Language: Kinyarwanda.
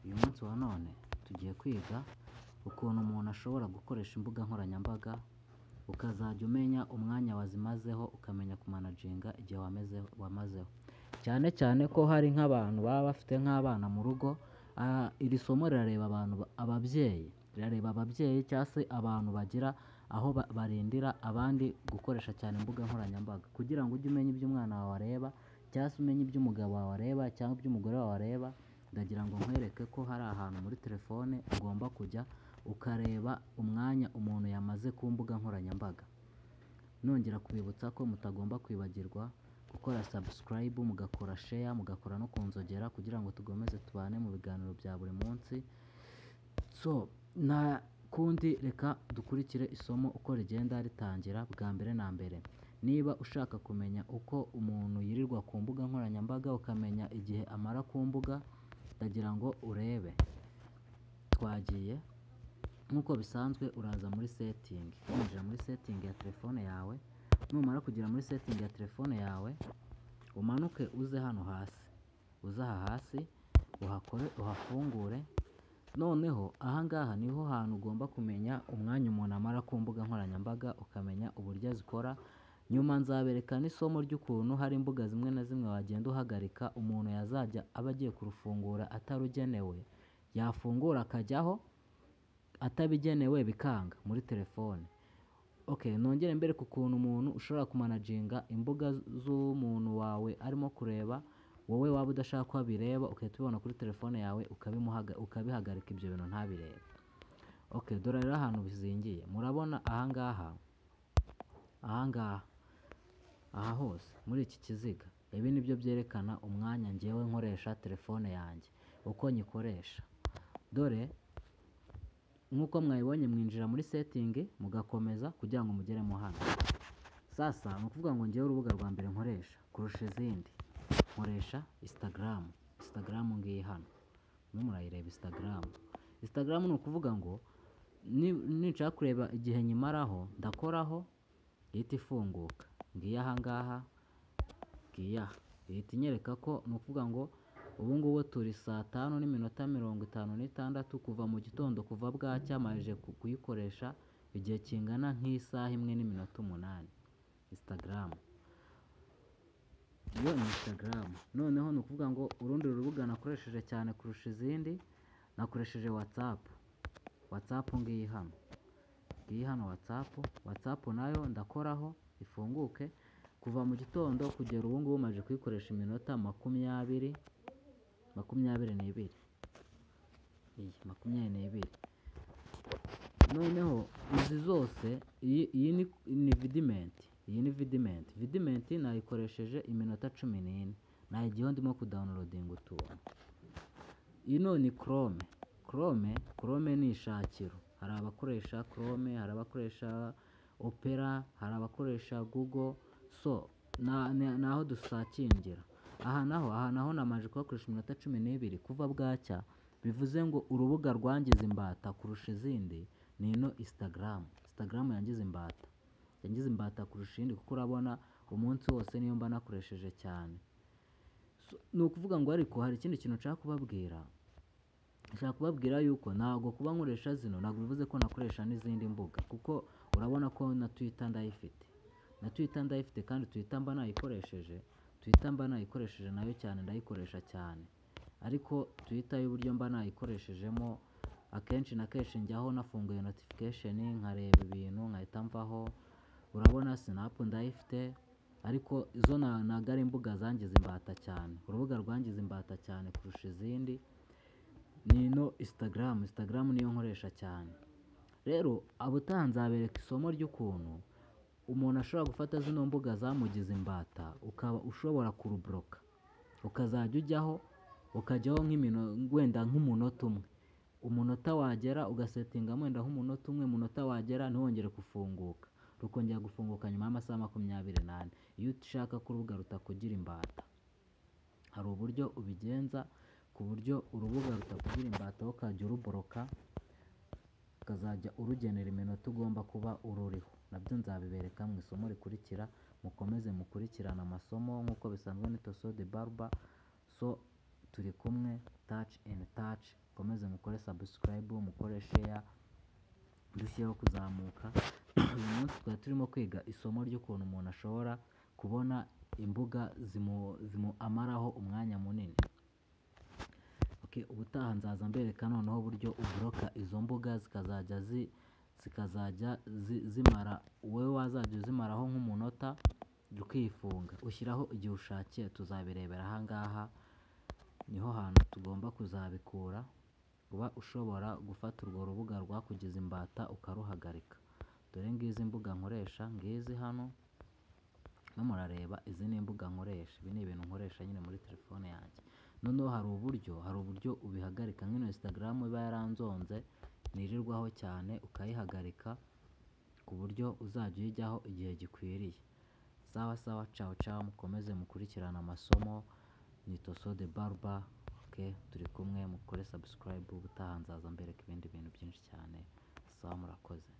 Uyu munsi wa none tugiye kwiga ukuntu umuntu ashobora gukoresha imbuga nkoranyambaga, ukazajya umenya umwanya wazimazeho, ukamenya kumanaginga igihe wamazeho. Cyane cyane ko hari nk'abantu baba bafite nk'abana mu rugo, iri somo rirareba abantu, ababyeyi, rirareba ababyeyi cyangwa se abantu bagira aho barindira abandi gukoresha cyane imbuga nkoranyambaga, kugira ngo ujye umenya ibyo umwana wawe areba, cyangwa se umenye ibyo umugabo wawe areba cyangwa ibyo umugore wawe areba. Ndagira ngo nkwereke ko hari ahantu muri telefone ugomba kujya ukareba umwanya umuntu yamaze ku mbuga nkoranyambaga. Nongera kubibutsa ko mutagomba kwibagirwa gukora subscribe, mugakora share, mugakora no ku nzogera kugira ngo dukomeze tubane mu biganiro bya buri munsi. So nta kundi, reka dukurikire isomo uko rigenda ritangira. Bwa mbere na mbere, niba ushaka kumenya uko umuntu yirirwa ku mbuga nkoranyambaga, ukamenya igihe amara ku mbuga, ndagira ngo urebe. Twagiye nk'uko bisanzwe, uraza muri setting, winjira muri setting ya telefone yawe. Numara kugera muri setting ya telefone yawe, umanuke uze hano hasi, uze aha hasi uhakore, uhafungure. Noneho aha ngaha niho hantu ugomba kumenya umwanya umuntu amara ku mbuga nkoranyambaga, ukamenya uburyo azikora. Nyuma nzabereka n'isomo ry'ukuntu hari imbuga zimwe na zimwe wagenda uhagarika, umuntu yazajya aba agiye kurufungura atarugenewe, yafungura akajyaho atabigenewe bikanga muri telefone. Okay, nongere mbereke ukuntu umuntu ushobora kumanaginga imbuga z'umuntu wawe arimo kureba, wowe waba udashaka ko abireba, ugahita ubibona kuri telefone yawe, ukabihagarika ibyo bintu ntabirebe. Okay, dore rero ahantu bizingiye. Murabona aha ngaha, aha ngaha, aha hose muri iki kiziga, ibi nibyo byerekana umwanya njyewe nkoresha telefone yanjye, uko nyikoresha. Dore nk'uko mwabibonye, mwinjira muri setting mugakomeza kugira ngo mugeremo hano. Sasa ni ukuvuga ngo njyewe urubuga rwa mbere nkoresha kurusha izindi, nkoresha Instagram. Instagram ngiyi hano, murimo murayireba Instagram. Instagram ni ukuvuga ngo ninshaka kureba igihe nyimaraho, ndakoraho ihita ifunguka. Ngiyi aha ngaha, ngiyi aha, ihita inyereka ko ni ukuvuga ngo ubu ngubu turi saa 5:56 kuva mu gitondo, kuva bwacya maze kuyikoresha igihe kingana nk'isaha 1:08. Instagram iyo ni Instagram. Noneho ni ukuvuga ngo urundi rubuga nakoresheje cyane kurusha izindi, nakoresheje WhatsApp. WhatsApp ngiyi hano, ngiyi hano WhatsApp. WhatsApp nayo ndakoraho ifunguke. Kuva mu gitondo kugera ubu ngubu maze kuyikoresha iminota 22, iyi 22. Noneho izi zose, iyi ni Vidment, iyi ni Vidment. Vidment nayikoresheje iminota 14, nayigiyeho ndimo kudownloadinga utuntu. Ino ni Chrome. Chrome ni ishakiro. Hari abakoresha Chrome, hari abakoresha Opera, hari abakoresha Google. So ni aho dusakingira. Aha naho namaze kuhakoresha iminota 12 kuva bwacya, bivuze ngo urubuga rwangiza imbata kurusha izindi ni ino Instagram. Instagram yangiza imbata, yangiza imbata kurusha iyindi, kuko urabona umunsi wose niyo mba nakoresheje cyane. So, ni ukuvuga ngo ariko hari ikindi kintu nshaka kubabwira. Nshaka kubabwira yuko ntabwo kuba nkoresha zino ntabwo bivuze ko nakoresha n'izindi mbuga, kuko urabona ko na Twitter ndayifite, na Twitter ndayifite, kandi Twitter mba nayikoresheje, Twitter mba nayikoresheje nayo cyane, ndayikoresha cyane. Ariko Twitter y'uburyo mba nayikoresheje akenshi na kenshi njyaho nafunguye notification, nkareba ibintu nkahita mvaho. Urabona Snap ndayifite, ariko izo ntabwo ari imbuga zangiza imbata cyane. Urubuga rwangiza imbata cyane kurusha izindi ni ino Instagram. Instagram niyo nkoresha cyane. Rero ubutaha nzabereka isomo ry'ukuntu umuntu ashobora gufata zino mbuga zamugize imbata, ukaba ushobora kurubloka, ukazajya ujyaho, ukajyaho wenda nk'umunota umwe, umunota wagera ugasetingamo wenda nk'umunota umwe, umunota wagera ntiwongere gufunguka, rukongera gufunguka nyuma y'amasaha 24. Iyo ushaka ko urubuga rutakugira imbata, hari uburyo ubigenza ku buryo urubuga rutakugira imbata, ukajya uruboroka, ukazajya urugenera iminota ugomba kuba ururiho. Nabyo nzabibereka mu isomo rikurikira. Mukomeze mukurikirane amasomo nk'uko bisanzwe. Ni Toso de Barba. So turi kumwe. Touch and touch, mukomeze mukore subscribe, mukore share, ndusheho kuzamuka. Uyu munsi twari turimo kwiga isomo ry'ukuntu umuntu ashobora kubona imbuga amaraho umwanya munini. Okay, ubutaha nzaza mbereka noneho uburyo uburoka izo mbuga zikazajya zimara, wowe wazajya uzimaraho nk'umunota ukifunga, ushyiraho igihe ushakiye. Tuzabirebera aha ngaha, niho hantu tugomba kuzabikura, uba ushobora gufata urwo rubuga rwakugize imbata ukaruhagarika. Dore ngizi imbuga nkoresha, ngizi hano no murareba, izi ni imbuga nkoresha, ibi ni ibintu nkoresha nyine muri telefone yanjye. Noneho hari uburyo ubihagarika, nk'ino Instagram iba yaranzonze nirirwaho cyane, ukayihagarika ku buryo uzajya uyijyaho igihe gikwiriye. Sawa sawa, ciao ciao, mukomeze mukurikirane amasomo. Ni Toso de Barba, okay, turi kumwe, mukore subscribe, ubutaha nzaza mbereka ibindi bintu byinshi cyane. Sawa, murakoze.